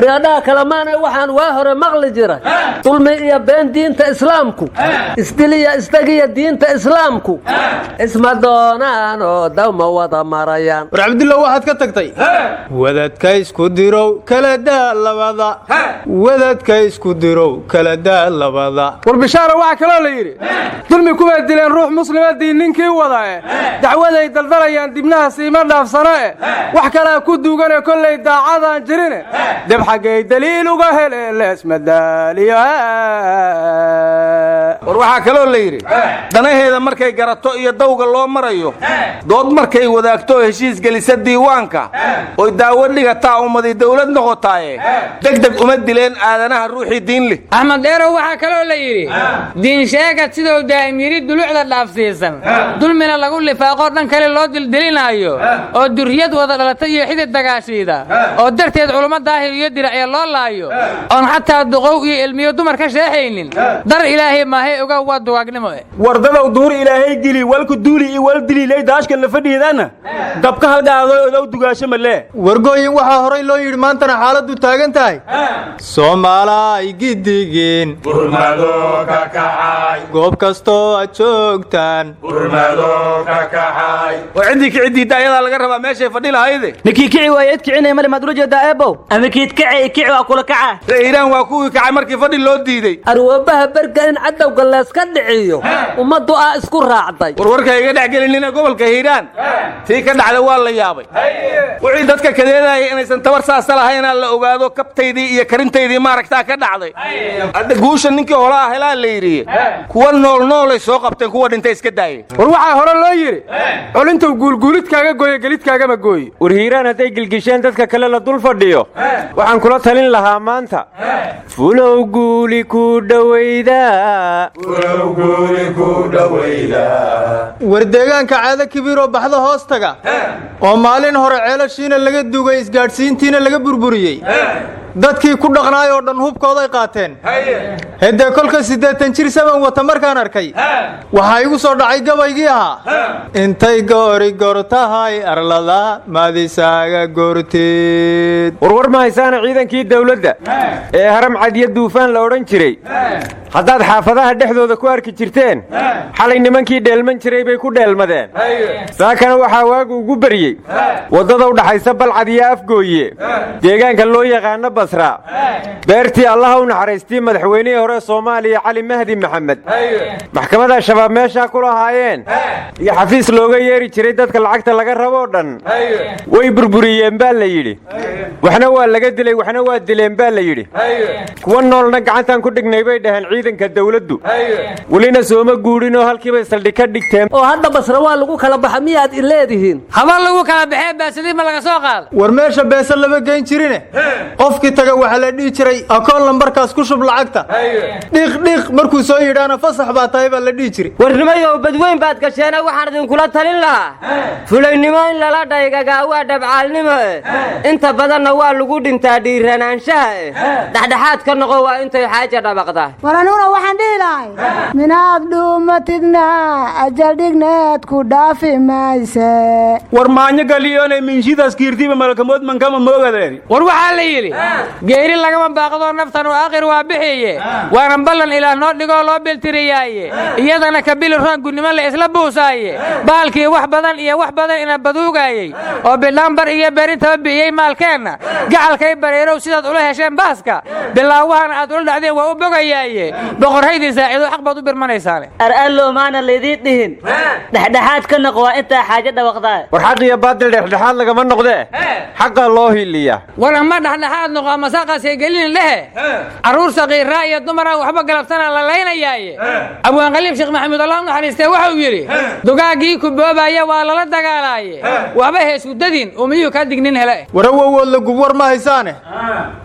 Aryaadhaha kalemaana, waxaan waa hore maqli jiray: dulmi iyo been diinta Islaamku, isdiliya isdagiya diinta Islaamku isma doonaanoo dawma wada marayaan. War Cabdullah, waxaad ka tagtay "Wadadka isku dirow kala daa labada, wadadka isku dirow kala daa labada." War Bishaara, waxaa kaloo la yidhi: "Dulmi kuma dileen ruux muslima diin ninkii wada e, dacwaday daldalayaan dibnaha siima dhaafsano e, wax kalaa ku duugane kollay daacadaan jirine, deb xaggay daliil uga hele leesmadaaliyo." War waxaa kaloo la yidhi: "Danaheeda markay garato iyo dawga loo marayo, dood markay wadaagto oo heshiis gelisa diiwaanka, oy daawo dhigataa, ummaday dawlad noqotaaye, deg deg uma dileen aadanaha ruuxii diin leh." Axmed Dheerow, waxaa kaloo la yidhi: "Diin sheegad siduu daa'im yidhi dulucda dhaafsiisan, dulmina lagu lifaaqoo dhan kale loo dildilinaayo, oo durriyad wada dhalata iyo xidid dagaashiida, oo darteed culummo daahir iyo diracya loo laayo, oon xataa duqow iyo ilmiyo dumar ka sheexaynin, dar Ilaahay maahay, ogow waa dugaagnimo." Wardadow, duur Ilaahay geli walku duuli iyo wal diliilay daashkan la fadhiidana dabka halgaadoy odow dugaasho malee. Wargooyin, waxaa horay loo yidhi, maantana xaaladdu taagan tahay: Soomaalaay giddigiin, goob kastoo aad joogtaan. War ciddii kiciddiidda ayadaa laga rabaa meeshay fadhi lahayde. Ninkii kici waaya cid kicinaya male, maad ula jeedaa, eebow? Ama kiid kacay, kici waa kula kaca. Ree Hiiraan waa kuwii kacay markii fadhi loo diidey. Arwoobaha berga in cadowga layska dhiciyo ummaddu aa isku raacday. War warka iga dhex gelinina. Gobolka Hiiraan tii ka dhacda waa la yaabay. Wixii dadka kadeedaya inaysan tabar saasa lahaynaa la ogaado. Kabtaydii iyo karintaydii maaragtaa ka dhacday. Hadda guusha ninkii holaa helaa la yidhi, kuwa nool noolay soo qabteen, kuwa dhintay iska daayeen. War waxaa hore loo yidhi: "Colintow guulguulidkaaga gooyo, gelidkaagama gooyo." War Hiiraan hadday gilgisheen dadka kale la dul fadhiyo, waxaan kula talin lahaa maanta: fulow guuli ku dhowaydaa. War deegaanka Caado Kibiiroo baxda hoos taga oo maalin hore ceelashiina laga dugay, isgaadhsiintiina laga burburiyey, dadkii ku dhaqnaay oo dhan hubkooday qaateen. Heddee kolka 80 jir saban wata markaan arkay, waxaa igu soo dhacay gabaygii ahaa: "Intay goori goor tahay arlada madisaaga goorteed." Warwar ma haysaana, ciidankii dawladda ee Haram Cad iyo Duufaan la odhan jiray haddaad xaafadaha dhexdooda ku arki jirteen, xalay nimankii dheelman jiray bay ku dheelmadeen. Saakana waxaa waagu ugu beryey waddada u dhaxaysa Balcad iyo Afgooye, deegaanka loo yaqaano Basra, beertii Allaha u naxariistii madaxweynihii hore Soomaaliya Cali Mahdi Maxamed, maxkamadda Shabaab meeshaa ku lahaayeen iyo xafiis looga yeeri jiray dadka lacagta laga raboo dhan way burburiyeen baa la yidhi. Waxna waa laga dilay, waxna waa dileen baa la yidhi. Kuwa noolna gacantaan ku dhignay bay dhaheen ciidanka dawladdu. Welina sooma guudhinoo halkiibay saldhig ka dhigteen. Oo hadda Basra waa lagu kala baxa miyaad i leedihiin? Haba lagu kala baxee, baasadii ma laga soo qaada? War meesha beesa lama geyn jirine, qofkii taga waxaa la dhihi jiray: "Akoon lambarkaas ku shub lacagta." Dhiiq dhiiq markuu soo yidhaana, "Fasax baa tahay," baa la dhihi jiray. Warnimayow, badweyn baad gasheena. Waxaan idinkula talin lahaa: fulaynimo in lala dhaygagaa waa dhabcaalnimo eh, inta badanna waa lagu dhintaa dhiiranaanshaha eh. Dhexdhexaad ka noqo, waa intay xaaja dhabaqda. War aniguna waxaan dhihi lahay: minaad dhuumatidna ajal dhigneed ku dhaafi mayse. War maanyo galiyone minshidaas kiirtiba malakamood mankama moogadeeri. War waxaa la yidhi: "Geeri lagama baaqdoo naftan oo aakhir waa bixiye, waana ballan Ilaah noo dhigoo loo biltiriyaaye, iyadana kabili roon gunnimo la isla buusaaye. Baalkii wax badan iyo wax badan ina baduugaayey oo bidhaanbar iyo berintaba bi'iyey maalkeenna, gacalkay bareerow sidaad ula hesheen baaska, bilaawahan aad ula dhacdeen waa u bogayaaye, boqorhaydii saaciido xaq baad u birmanaysaane." Ar-allow, maana laydiin dhihin dhexdhexaad ka noqo, waa intaa xaajo dhawaqdaa? War xaq iyo baadil dhexdhexaad lagama noqdee, xaqa loo hiiliya. War ama dhexdhexaad noqo ama saaqaasay gelinin lehe, carruur saqiiraa iyo dumaraan waxba galabsanaa la laynayaaye. Abwaan Khaliif Sheekh Maxamuud, Allah u naxariistee, waxau yidhi: "Dugaaggii ku boobaya waa lala dagaalaaye, waxba heesudadin oo miyuu kaa dignin hele." Warawowood la gub, war ma haysaane,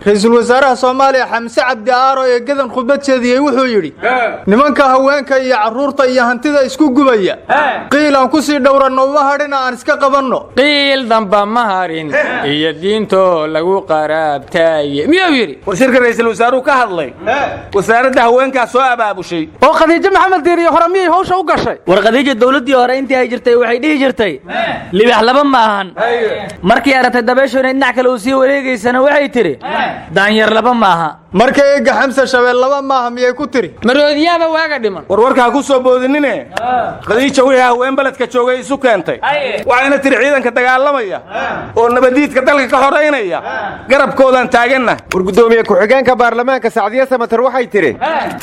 ra-iisul wasaaraha Soomaaliya Xamse Cabdi Aaro ee gadan khudbad jeediyey. Wuxuu yidhi: "Nimanka haweenka iyo carruurta iyo hantida isku gubaya, qiil aan ku sii dhowranno uma hadhina, aan iska qabanno." Qiil damba ma harin iyo diintoo lagu qaraabtaaye, miyuu yidhi? War shirka ra'iisul wasaaruhu ka hadlay, wasaaradda haweenkaa soo abaabushay. Oo Khadiijo Maxamed Diiriyo hore miyay hawsha u gashay? War Khadiijo dowladdii hore intii ay jirtay waxay dhihi jirtay: "Libax laba ma ahan." Markii aragtay dabeeshu inay dhinac kale uu sii wareegaysana, waxay tidhi: "Daanyar laba maaha." Marka eega Xamse, shabeel laba maaha miyay ku tiri? Maroodiyaaba waaga dhiman. War warkaa ku soo boodinine, Khadiija wixii haween beledka joogay isu keentay, waxayna tiri: "Ciidanka dagaalamaya oo nabadiidka dalka ka xoraynaya garabkoodaan taaganna." War guddoomiye ku-xigeenka baarlamaanka Sacdiye Samater waxay tidhi: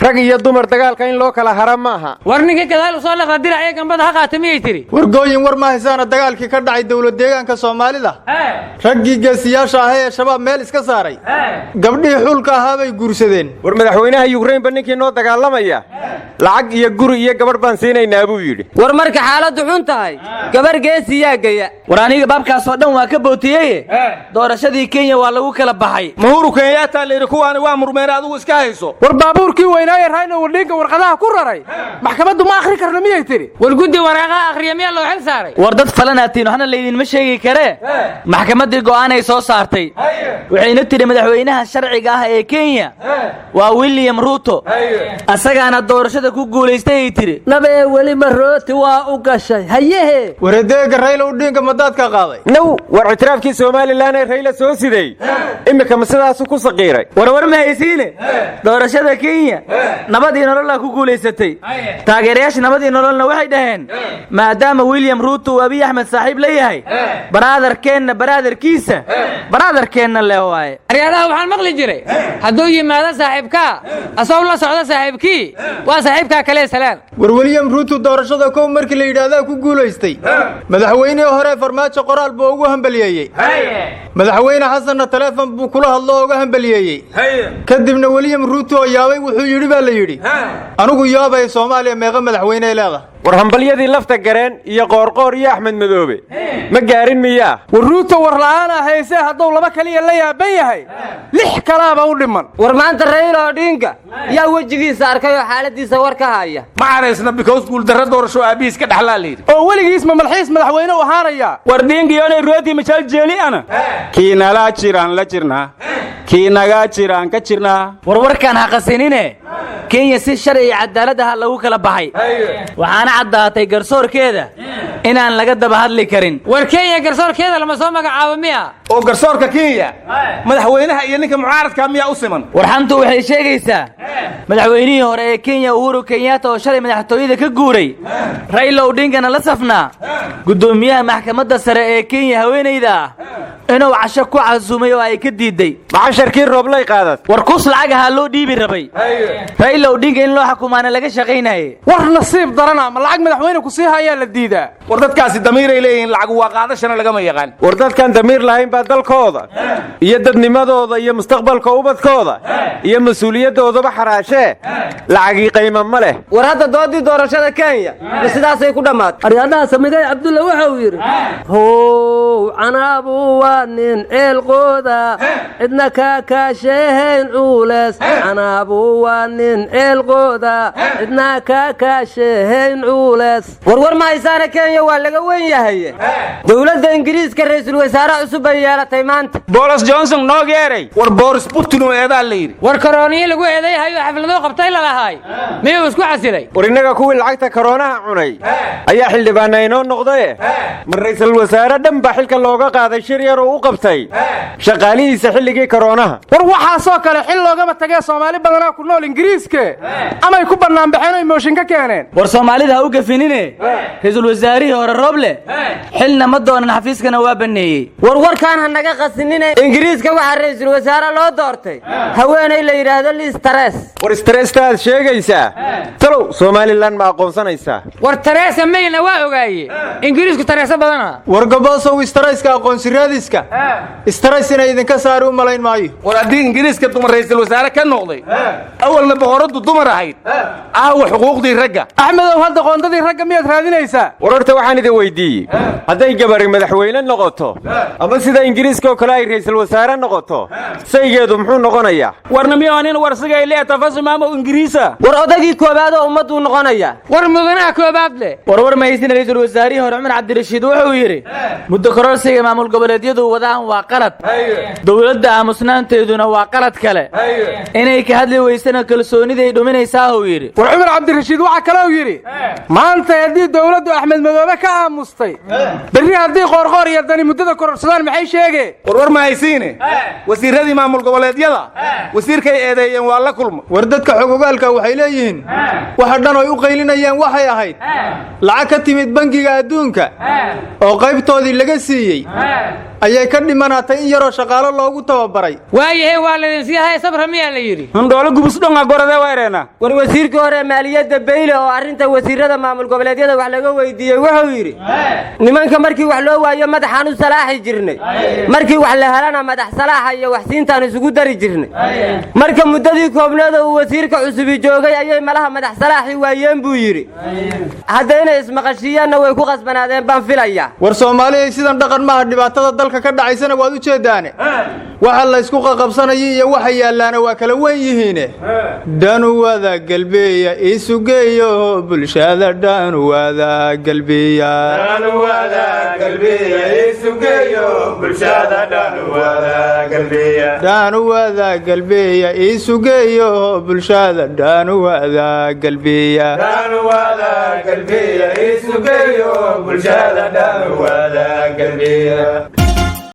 "Rag iyo dumar dagaalka in loo kala hara maaha." War ninkii gadaal u soo dhaqda dirac ee gambada ha qaata, miyay tidhi? Wargooyin, war ma haysaana dagaalkii ka dhacay dowlad deegaanka Soomaalida, raggii geesiyaasha ahaa ee Shabaab meel iska saaray, gabdhihii xulka ahaa bay guursadeen. War madaxweynaha Yukrainba ninkii noo dagaalamaya lacag iyo guri iyo gabadh baan siinaynaa buu yidhi. War marka xaaladdu xun tahay, gabar geesiyaa geya. War aniga baabkaasoo dhan waa ka bootiyeye, doorashadii Kenya waa lagu kala baxay. Uhuru Kenyatta la yidhi kuwaani waa murmeen, adigu iska hayso. War baabuurkii weynaaye Raila Odinga warqadaha ku raray, maxkamaddu ma akhri karno miyay tidhi? War guddi waraaqaha akhriya miyaa loo xil saaray? War dad falanaatiin, waxna laydinma sheegi karee. Maxkamaddii go'aanay soo saartay, waxayna tidhi madaxweynaha sharciga ah ee Kenya waa William Ruto, asagaana doorashada ku guulaystay, ay tidhi. Nabee weli marooti waa u gashay, hayehe. Waredeega Rayla Odinga madaadka qaaday. Now, war ictiraafkii Somaliland ee Rayla soo siday iminka ma sidaasu ku saqiiray? Warwar ma haysiine, doorashada Kenya Nabad iyo Nololaa ku guulaysatay. Taageerayaasha Nabad iyo Nololna waxay dhaheen, maadaama William Ruto uu Abiy Axmed saaxiib la yahay, brotherkeenna brotherkiisa brotherkeenna le waaye. Aryaadaha, waxaan maqli jiray: hadduu yimaado saaxiibkaa asagoo la socdo saaxiibkii, waa saaxiibkaa kale salaan. War William Ruto doorashada kow markii la yidhaahdaa ku guulaystay, madaxweynihii hore Farmaajo qoraal buu ugu hambaliyeeyey, madaxweyne Xasanna taleefon buu kula hadlo oo uga hambaliyeeyey. Kadibna William Ruto oo yaabay wuxuu yidhi baa la yidhi: "Anigu yaabay, Soomaaliya meeqa madaxweyney leedahay?" War hambalyadii Lafta Gareen iyo Qoorqoor iyo Axmed Madoobe ma gaarin miyaa? War Ruuto war la'aana haysee, hadduu laba kaliya la yaaban yahay, lix kalaaba u dhiman. War maanta Raila Odinga yaa wejigiisa arkay oo xaaladiisa war ka haya? Ma caraysna because guuldarra doorasho aabihiis ka dhaxlaa la yidhi. Oo weligiis ma malxiis madaxweyne u ahaanaya? War dhiingiyonay rooti machal jeeli ana kiinala jiraan la jirnaa, kiinagaa jiraan ka jirnaa. Warwarkaan ha qasinine, Kenya si sharci iyo cadaalad aha lagu kala baxay, waxaana caddaatay garsoorkeeda inaan laga daba hadli karin. War Kenya garsoorkeeda lama soo magacaabo miya? Oo garsoorka Kenya madaxweynaha iyo ninka mucaaradka miyaa u siman? Warxantu waxay sheegaysaa madaxweynihii hore ee Kenya Uhuru Kenyatta oo shalay madaxtooyada ka guuray, Raila Odingana la safnaa, guddoomiyaha maxkamadda sare ee Kenya haweenayda ah inuu casho ku casuumay oo ay ka diiday. Macasharkii rooblay qaadat? War kus lacag ahaa loo dhiibi rabay Raila Odinga in loo xukumaana laga shaqaynaye. War nasiib darana, ma lacag madaxweyne ku sii hayaa la diidaa? War dadkaasi damiiray leeyihiin, lacag waa qaadashana lagama yaqaan. War dadkan damiir lahayn baa dalkooda iyo dadnimadooda iyo mustaqbalka ubadkooda iyo mas-uuliyadoodaba xaraashee, lacagii qayma ma leh. War hadda doodii doorashada Kenya ma sidaasay ku dhammaatay? Aryadhaha, Samigay Cabdulla wuxuu yidhi: "How canaabu waa nin ceelqooda, cidna kaa kaasheehayn cuulees. Canaabu waa nin ceelqooda, cidna kaa kaasheehayn cuulees." Warwar ma haysaana, Kenya waa laga wen yahay. Dowladda Ingiriiska ra'iisul wasaare cusub bay yeelatay maanta. Boris Johnson noog yeeray. War Boris Putin oo eedaa la yidhi. War karooniyi lagu eedayhayo xafladoo qabtay lalahaay miyuu isku casilay? War innaga kuwii lacagta karoonaha cunay ayaa xildhibaana inoo noqdaye, ma ra'iisul wasaare dhan baa xilka looga qaaday shir yar oo u qabtay shaqaalihiisa xilligii karoonaha? War waxaasoo kale xil loogama tagee, Soomaali badanaa ku nool Ingiriiske amay ku bannaan baxeen oy mooshin ka keeneen. War Soomaalida ha u gafinine, ra-iisul wasaarihii hore Rooble xilna ma doonan, xafiiskana waa banneeyey. War warkaan ha naga qasinine, Ingiriiska waxaa ra'iisul wasaare loo doortay haweenay la yidhaahdo Liz Truss. War stresta aad sheegaysaa, talow Somaliland ma aqoonsanaysaa? War Theresa Mayna waa ogaaye, Ingiriisku Tareesa badana. War gaboosow, istarayska aqoonsi raadiska. Ingiriiska istarays inay idinka saari u malayn maayo. War haddii Ingiriiska dumar ra'iisul wasaare ka noqday, awalna boqorraddu dumar ahayd, aawa xuquuqdii ragga? Axmedow, hadda qoondadii ragga miyaad raadinaysaa? War horta waxaan idin weydiiyey, hadday gabari madaxweyne noqoto ama sida Ingiriiska oo kale ay ra'iisul wasaare noqoto, saygeedu muxuu noqonayaa? Warna miyo nin warsigay leetafasimaamo Ingiriisa. War odagii koowaad oo ummadduu noqonaya. War mudanaha koowaad leh. Warwar mahaysin, ra'iisul wasaarihii hore Cumar Cabdirashiid wuxuu yidhi muddo kororsiga maamul goboleedyadu wadaan waa qalad, dowladda aamusnaanteeduna waa qalad kale, inay ka hadli weysana kalsooniday dhuminaysaa, uu yidhi. War Cumar Cabdirashiid waxaa kalou yidhi maanta haddii dowladdu Axmed Madoobe ka aamustay, berri haddii Qoorqoor iyo Dani muddada kororsadaan, maxay sheegeen? Warwar ma haysiine, wasiirradii maamul goboleedyada wasiirkay eedeeyeen waa la kulma. War dadka xogogaalka waxay leeyihiin waxa dhan oy u qaylinayaan waxay ahayd lacag ka timid Bangiga Adduunka oo qaybtoodii laga siiyey ayay ka dhimanaatay in yaroo shaqaalo loogu tababaray. Waayahay, waa laydin haya, sabra miyaa la yidhi? Hundhoolo gubusdhonga gorode weereena. War wasiirkii hore maaliyadda Beyle oo arrinta wasiirada maamul goboleedyada wax laga weydiiyey wuxuu yidhi: "Nimanka markii wax loo waayo madaxaan u salaaxi jirnay, markii wax la helana madax salaaxa iyo waxsiintaan isugu dari jirnay. Marka muddadii koobneed oo uu wasiirka cusubi joogay ayay malaha madax salaaxi waayeen," buu yidhi. "Hadda inay ismaqashiiyaanna way ku qasbanaadeen baan filaya." War Soomaaliyay, sidan dhaqan maaha. Dhibaatada dalka ka dhacaysana waad u jeedaane, waxa laysku qaqabsanaya iyo waxa yaallaana waa kala wen yihiine. Dhanuwada galbeeya, isugeeyo bulshada, dhanuwada galbeeya. Dhanuwada galbeeya, isugeeyo bulshada, dhanuwada galbeeya. Galbeeya.